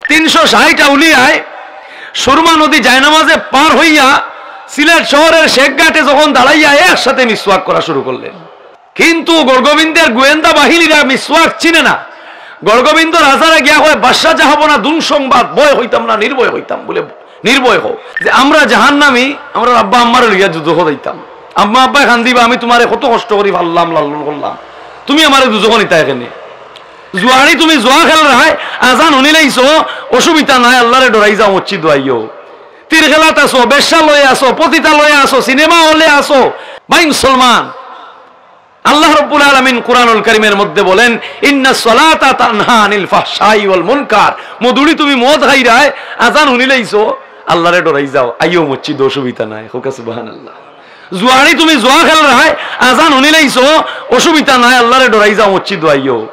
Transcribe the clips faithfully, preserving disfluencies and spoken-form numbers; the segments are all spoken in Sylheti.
তিনশো ষাট আউলিয়ায় সুরমা নদী জায়নামাজে পার হইয়া সিলেট শহরের শেখ ঘাটে যখন দাঁড়াইয়া একসাথে মিসওয়াক করা শুরু করলেন। কিন্তু গৌড়গোবিন্দের গোয়েন্দা বাহিনীরা মিসওয়াক চিনে না। গৌড়গোবিন্দ রাজারে গিয়া কয়, "বাদশাহ জাহাপনা, দুঃসংবাদ, ভয় হইতাম না, নির্ভয় হইতাম।" বলে, "নির্ভয় হও যে আমরা জাহান্নামী, আমরা আব্বা আম্মারে লইয়া দুজখো যাইতাম। আম্মা আব্বায় কান্দিবা, আমি তুমারে কত কষ্ট করি পাললাম, লালন করলাম, তুমি আমারে দুজখো নিতায় কেনে? জুয়াড়ি তুমি জুয়া খেলরায়, আজান হুনিলাইছো, অসুবিধা নাই, আল্লারে ডরাই যাও, মসজিদো আইও। তীর খেলাত আছো, বেশ্যা লয়ে আছো, পতিতা লয়ে আছো, সিনেমা হলে আছো।" ভাই মুসলমান, আল্লাহ রব্বুল আলামিন কুরআনুল কারীমের মধ্যে বলেন, "ইন্নাস সালাতা তানহা আনিল ফাহশাই ওয়াল মুনকার।" মদুড়ি তুমি মদ খাইরায়, আজান হুনিলাইছো, আল্লারে ডরাই যাও, আইও মসজিদো, অসুবিধা নাই। কউক্কা সুবহানাল্লাহ। জুয়াড়ি তুমি জুয়া খেলরায়, আজান হুনিলাইছো, অসুবিধা নাই, আল্লারে ডরাই যাও, মসজিদো আইও।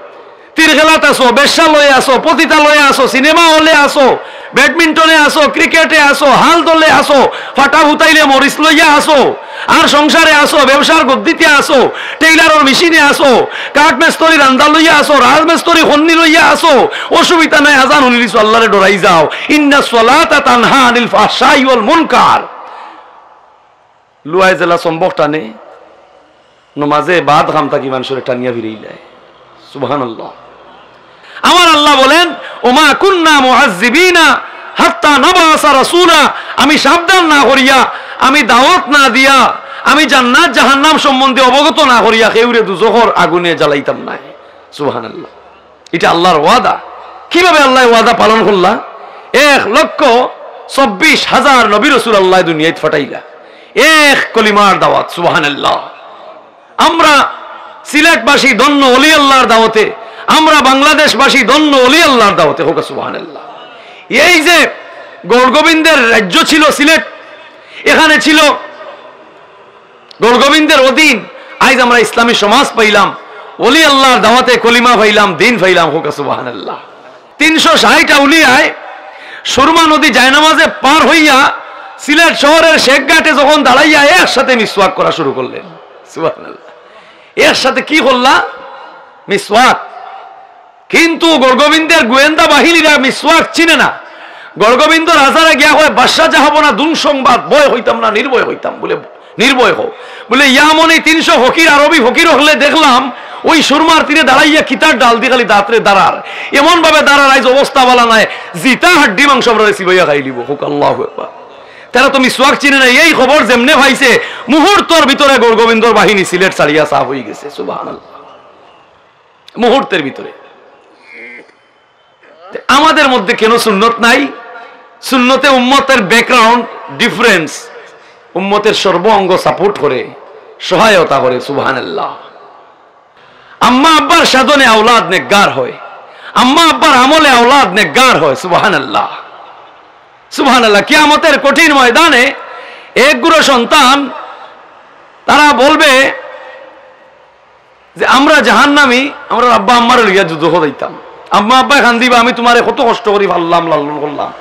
তীর খেলাত আছো, বেশ্যা লয়ে আছো, পতিতা লয়ে আছো, সিনেমা হলে আছো, ব্যাডমিন্টনে আছো, ক্রিকেটে আছো, হাল দলে আছো, ফাটা ফুতাইলে মরিচ লইয়া আছো, আর সংসারে আছো, ব্যবসার গদ্দিতে আছো, টেইলারর মেশিনে আছো, কাঠ মেস্তরি রান্দা লইয়া আছো, রাজমেস্তরি খন্নি লইয়া আছো, অসুবিধা নাই, আজান হুনিলিছো, আল্লারে ডরাই যাও। ইন্নাস সালাতা তানহা আনিল ফাহশাই ওয়াল মুনকার। লুয়ায় যেলা সম্বক টানে, নমাজে বাদ কাম থাকি মানষরে টানিয়া ফিরাইলায়। সুবহানাল্লাহ। আমার আল্লাহ বলেন, "ওমা কুন্না মুআজ্জিবিনা হাত্তা নাবআসা রাসূলা।" আমি সাবধান না করিয়া, আমি দাওয়াত না দিয়া, আমি জান্নাত জাহান্নাম সম্বন্ধে অবগত না করিয়া কেউরে দুজখর আগুনে জ্বালাইতাম নায়। সুবহানাল্লাহ। ইটা আল্লার ওয়াদা। কিভাবে আল্লায় ওয়াদা পালন করলা? এক লক্ষ চব্বিশ হাজার নবী রসুল আল্লায় দুনিয়াত ফাটাইলা, এক কলিমার দাওয়াত। সুবহানাল্লাহ। আমরা সিলেটবাসী ধন্য অলি আল্লার দাওয়াতে, আমরা বাংলাদেশবাসী ধন্য অলি আল্লার দাওয়াতে। কউক্কা সুবহানাল্লাহ। এই যে গৌড়গোবিন্দের রাজ্য ছিল সিলেট, এখানে ছিল গৌড়গোবিন্দের অধীন, আইজ আমরা ইসলামী সমাজ পাইলাম, অলি আল্লার দাওয়াতে কলিমা পাইলাম, দিন পাইলাম। কউক্কা সুবহানাল্লাহ। তিনশো ষাট আউলিয়ায় সুরমা নদী জায়নামাজে পার হইয়া সিলেট শহরের শেখ ঘাটে যখন দাঁড়াইয়া একসাথে মিসওয়াক করা শুরু করলেন। সুবহানাল্লাহ। একসাথে কি করলা? মিসওয়াক। কিন্তু গৌড়গোবিন্দের গোয়েন্দা বাহিনীরা মিসওয়াক চিনে না। গৌড়গোবিন্দ রাজারে গিয়া কয়, "বাদশাহ জাহাপনা, দুঃসংবাদ, ভয় হইতাম না, নির্ভয় হইতাম।" বলে, "নির্ভয় হও।" বলে, "ইয়ামনি তিনশো ফকির, আরবি ফকির অকলে দেখলাম, ওই সুরমার তীরে দাঁড়াইয়া কিতার ডাল দি খালি দাঁতরে দাঁড়ার, এমন ভাবে দাঁড়ার, আইজ অবস্থা বালা নাই, জিতা হাড্ডি মাংস আমরারে চিবাইয়া খাইলিবো।" কউক্কা আল্লাহু আকবার। তারা তো মিসওয়াক চিনে না, এই খবর যেমনে পাইছে, মুহূর্তর ভিতরে গৌড়গোবিন্দর বাহিনী সিলেট ছাড়িয়া সাফ হইগেছে। সুবহানাল্লাহ। মুহূর্তের ভিতরে। তে আমাদের মধ্যে কেন সুন্নত নাই? সুন্নতে উম্মতের background difference, উম্মতের সর্ব অঙ্গ support করে, সহায়তা করে। সুবহানাল্লাহ। আম্মা আব্বার সাধনে আওলাদ নেকগার হয়, আম্মা আব্বার আমলে আওলাদ নেকগার হয়। সুবহানাল্লাহ, সুবহানাল্লাহ। কিয়ামতের কঠিন ময়দানে এক গুঁড়ো সন্তান, তারা বলবে, যে আমরা জাহান্নামী, আমরা আব্বা আম্মারে লইয়া দুজখো যাইতাম। আম্মা আব্বায় কান্দিবা, আমি তুমারে কত কষ্ট করি পাললাম, লালন করলাম,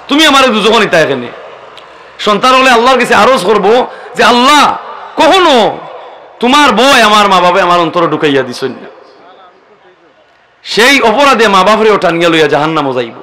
তুমি আমারে দুজখো নিতায় কেনে? সন্তান অকলে আল্লার গেছে আরজ করবো যে, "আল্লাহ, কখনো তুমার ভয় আমার মা বাবায় আমার অন্তরো ঢুকাইয়া দিছইন না।" সেই অপরাধে মা বাপরেও টানিয়া লইয়া জাহান্নামো যাইব।